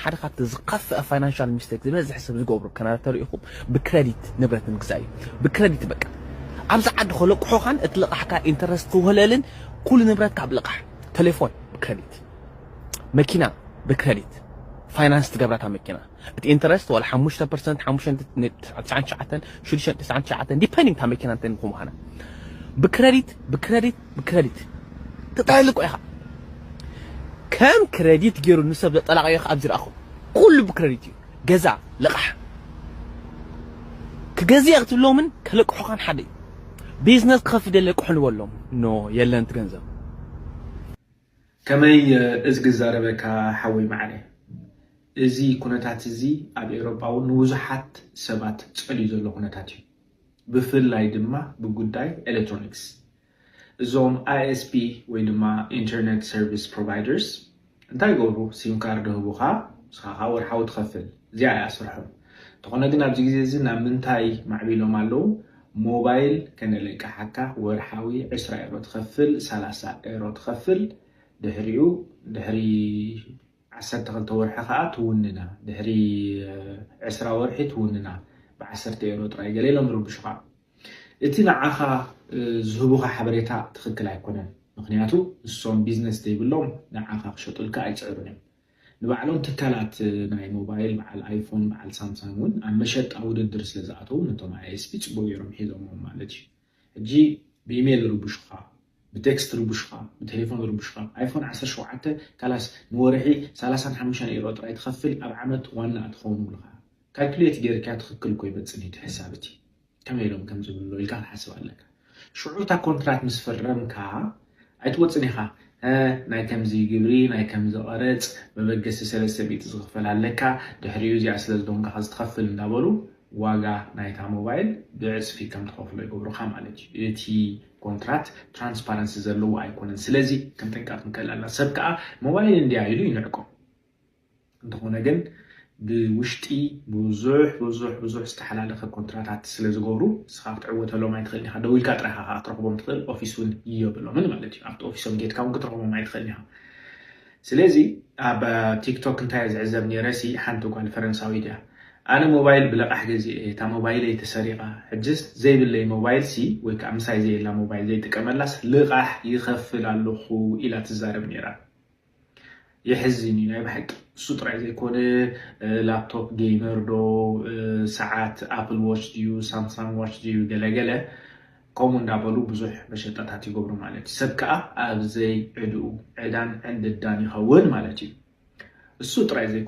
ሓደ ካብቲ ዝኸፍአ ፋይናንሻል ሚስቴክ ዝበዝሕ ሰብ ዝገብሩ ከናዳ ተሪኢኹም ብክረዲት ንብረት ምግዛእ እዩ። ብክረዲት በቃ ኣብዚ ዓዲ ከለቅሑኻን እቲ ልቓሕካ ኢንተረስት ክውህለልን ኩሉ ንብረትካ ኣብ ልቓሕ። ቴሌፎን ብክረዲት፣ መኪና ብክረዲት ፋይናንስ ትገብራታ መኪና እቲ ኢንተረስት ዋላ ሓሙሽተ ፐርሰንት ሓሙሽተ ትሽዓተ ሽዱሽተ ትሽዓተ ዲፔንዲንግ እታ መኪና እንተ ምዃና ብክረዲት ብክረዲት ብክረዲት ትጠልቆ ኢኻ። ከም ክረዲት ገይሩ ንሰብ ዘጠላቀዮ ኣብዚ ረኣኹ ኩሉ ብክረዲት እዩ። ገዛ ልቃሕ ክገዝእ ክትብሎምን ከለቅሑኻን ሓደ እዩ። ቢዝነስ ክኸፍት ለቅሑ ንበሎም ኖ የለን እቲ ገንዘብ። ከመይ እዝጊ ዛረበካ ሓወይ ማዕረ። እዚ ኩነታት እዚ ኣብ ኤውሮጳ እውን ንብዙሓት ሰባት ጸልዩ ዘሎ ኩነታት እዩ። ብፍላይ ድማ ብጉዳይ ኤሌክትሮኒክስ። እዞም I S P ወይ ድማ ኢንተርኔት ሰርቪስ ፕሮቫይደርስ እንታይ ይገብሩ? ሲም ካርድ ህቡኻ፣ ንስኻ ከዓ ወርሓዊ ትኸፍል። እዚኣ እያ ስርሖም። እንተኾነ ግን ኣብዚ ግዜ እዚ ናብ ምንታይ ማዕቢሎም ኣለዉ? ሞባይል ከነለቅሓካ ወርሓዊ ዕስራ ኤሮ ትኸፍል፣ ሰላሳ ኤሮ ትኸፍል፣ ድሕሪኡ ድሕሪ ዓሰርተ ክልተ ወርሒ ከዓ ትውንና፣ ድሕሪ ዕስራ ወርሒ ትውንና፣ ብዓሰርተ ኤሮ ጥራይ ገለ ኢሎም ይርብሹኻ። እቲ ንዓኻ ዝህቡኻ ሓበሬታ ትኽክል ኣይኮነን። ምኽንያቱ ንሶም ቢዝነስ ዘይብሎም ንዓኻ ክሸጡልካ ኣይፅዕሩን እዮም። ንባዕሎም ትካላት ናይ ሞባይል በዓል ኣይፎን በዓል ሳምሳንግ እውን ኣብ መሸጣ ውድድር ስለ ዝኣተዉ ነቶም I S P ፅቡቅ ገይሮም ሒዞሞም ማለት እዩ። ሕጂ ብኢሜይል ይርብሹኻ፣ ብቴክስት ይርብሹኻ፣ ብቴሌፎን ይርብሹኻ። ኣይፎን ዓሰርተ ሸውዓተ ካላስ ንወርሒ ሰላሳን ሓሙሽተን ኤሮ ጥራይ ትኸፍል ኣብ ዓመት ዋና ትኸውን ይብሉኻ። ካልኩሌት ጌርካ ትኽክል እኮ ይመጽእ እቲ ሕሳብ እቲ። ከመይ ኢሎም ከም ዝብልዎ ኢልካ ክትሓስብ ኣለካ። ሽዑ እታ ኮንትራት ምስ ፈረምካ ኣይትወጽን ኢኻ። እ፣ ናይ ከምዚ ግብሪ፣ ናይ ከምዚ ቀረጽ፣ መበገሲ ሰለስተ ሚእቲ ዝኽፈል ኣለካ፣ ድሕሪኡ እዚኣ ስለ ዝደንጋኻ ዝትኸፍል እንዳበሉ ዋጋ ናይታ ሞባይል ብዕጽፊ ከም ትኸፍሎ ይገብሩኻ ማለት እዩ። እቲ ኮንትራት ትራንስፓረንሲ ዘለዎ ኣይኮነን። ስለዚ ክንጥንቀቕ ንክእል ኣለና። ሰብ ከኣ ሞባይል እንድያ ኢሉ ይንዕቆ። እንተኾነ ግን ብውሽጢ ብዙሕ ብዙሕ ብዙሕ ዝተሓላለኸ ኮንትራታት ስለ ዝገብሩ ንስኻ ክትዕወተሎም ኣይትኽእልን ኢኻ። ደዊልካ ጥራይ ኢኻ ክትረኽቦም ትኽእል፣ ኦፊስ እውን የብሎምን ማለት እዩ። ኣብቲ ኦፊሶም ጌትካ እውን ክትረኽቦም ኣይትኽእልን ኢኻ። ስለዚ ኣብ ቲክቶክ እንታይ ዝዕዘብ ነይረ ሲ ሓንቲ ጓል ፈረንሳዊት እያ። ኣነ ሞባይል ብለቃሕ ገዚኤ እየ፣ እታ ሞባይለይ ተሰሪቓ፣ ሕጅስ ዘይብለይ ሞባይል ሲ ወይ ከዓ ምሳይ ዘየላ ሞባይል ዘይጥቀመላስ ልቃሕ ይኸፍል ኣለኹ ኢላ ትዛረብ ነይራ። የሕዝን እዩ ናይ ብሓቂ። እሱ ጥራይ ዘይኮነ ላፕቶፕ ጌመር ዶ፣ ሰዓት ኣፕል ዋች ድዩ፣ ሳምሳንግ ዋች ድዩ፣ ገለገለ ከምኡ እንዳበሉ ብዙሕ መሸጣታት ይገብሩ ማለት እዩ። ሰብ ከዓ ኣብ ዘይዕድኡ ዕዳን ዕንድዳን ይኸውን ማለት እዩ። እሱ ጥራይ ዘይኮነ